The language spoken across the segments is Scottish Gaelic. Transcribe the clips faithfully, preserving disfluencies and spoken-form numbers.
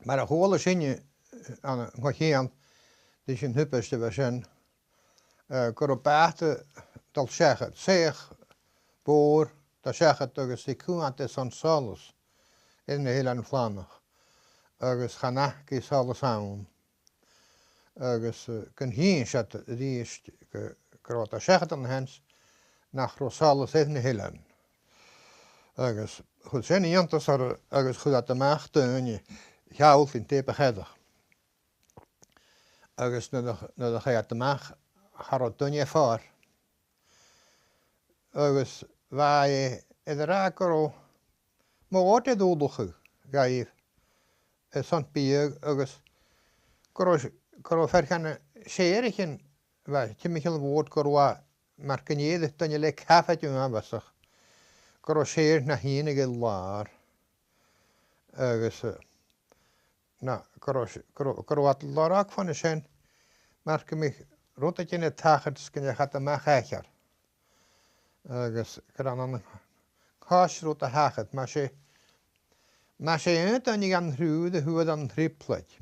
mar a chuala sinne, eh, an, an ceann de sin, tubaist a bha sin, eh, gun robh bàta a' dol seachad, soitheach mhòr a' dol seachad agus i a' coimhead airson solas air na h-Eileanan Flannach, agus chan fhaca i solas ann. Agus, eh, gun chì iad a-rithist gu, gun robh iad a' seachad an-sin, nach robh solas air na h-eileanan. Agus chuir sin iongantas orra, agus chuir iad a-mach daoine a shealltainn dè bu choireach. Agus nuair a, nuair a chaidh iad a-mach, cha robh duine air fad. Agus bha e air a ràdh gun robh mòd air ullachadh dhaibh airson biadh, agus gun robh, gun robh fear dha na sèithrichean, bha e timcheall mhòr gun robh, mar gun èirich duine le cabhaig uabhasach, gun robh sèithrichean na h-aon air làr. Agus, eh, na, gun robh, gun robh, gun robh iad a' lorg bhon a sin, mar gum biodh rudeigin a' tachairt 's gun deach iad a-mach aithghearr. Agus gun robh an còisir rud a thachair, mas e, mas e aon duine dhan triùir a fhuair an trioblaid,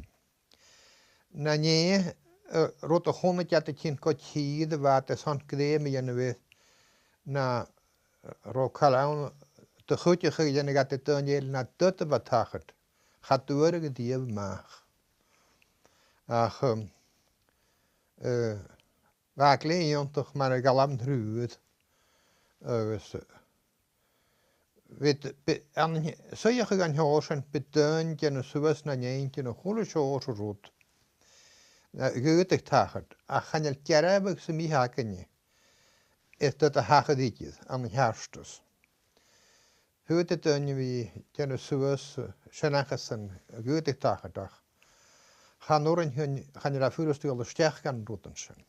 no an e, eh, rud a chunnaic iad a' tighinn gu tìr a bha iad airson grèim a dhèanamh air, no robh càil ann de chuideachadh a dhèanadh iad do dhaoine eile, no dad a bha a' tachairt, cha d' fhuair iad riamh a-mach. Ach, um, eh, bha e glè iongantach mar a dh'fhalbh an triùir, agus, eh, bhiodh, bhiodh, an, suidheachadh an t-seòrsa sin, bhiodh daoine a' dèanamh suas nan inntinn a h-uile seòrsa rud, na, dh'fhaodadh tachairt, ach chan eil dearbhadh sam bith againne air dad a thachair idir ann an ceartas. Fhuair daoine a bhith a' dèanamh suas, eh, seanchasan a dh'fhaodadh tachairt, ach chan urrainn dhuinn, chan eil e furasta a dhol a-steach dhan rudan sin.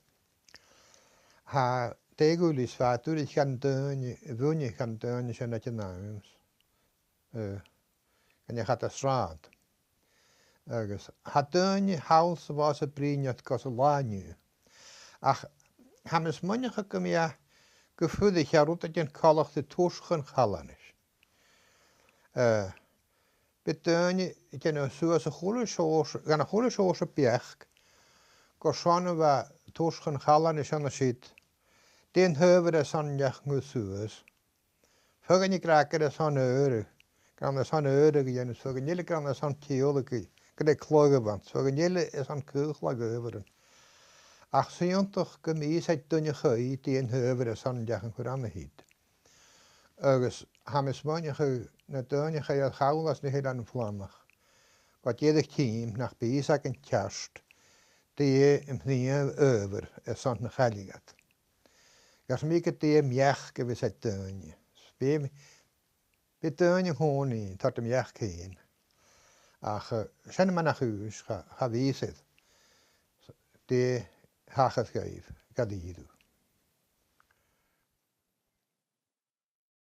Tha, dè dh'fhaodadh, bha e duilich dhan daoine, a bhuineadh dhan daoine sin aig an àm, eh, gun deach iad a shràid. Agus tha daoine thall 's a bha sa bhruidhinn aca gus an là an-diugh. Ach tha mi a' smaoineachadh gum bi e, gu fuirich, rudeigin coltach ri Tùrsachan Chalanais. Eh, bhiodh daoine a' dèanamh suas a h-uile seòrsa, dhan a h-uile seòrsa beachd, gur e sin a bha Tùrsachan Chalanais an siud, dè an t-adhbhar airson an deach an cur suas. Feadhainn ag ràdh gur e airson adhradh, gur ann airson adhradh a dhèanamh, feadhainn eile gur ann airson tiodhlaiceadh, gur e cladh a bh' ann, feadhainn eile airson caochladh adhbharan. Ach 's iongantach gum bi fhios aig duine a-chaoidh dè an t-adhbhar airson an deach an cur an siud. Agus tha mi a' smaoineachadh na daoine a chaidh air chall anns na h-Eileanan Flannach, gu deireadh tìm nach bi fhios againn ceart dè am prìomh adhbhar airson nach do chailleadh iad. Agus mi gu dè am beachd a bhios aig daoine. Bidh, bidh daoine an-còmhnaidh a' toirt am beachd fhèin. Ach, eh, sin mar a chuir, cha, cha bhi fhios air dè thachair dhaibh gu dìreach.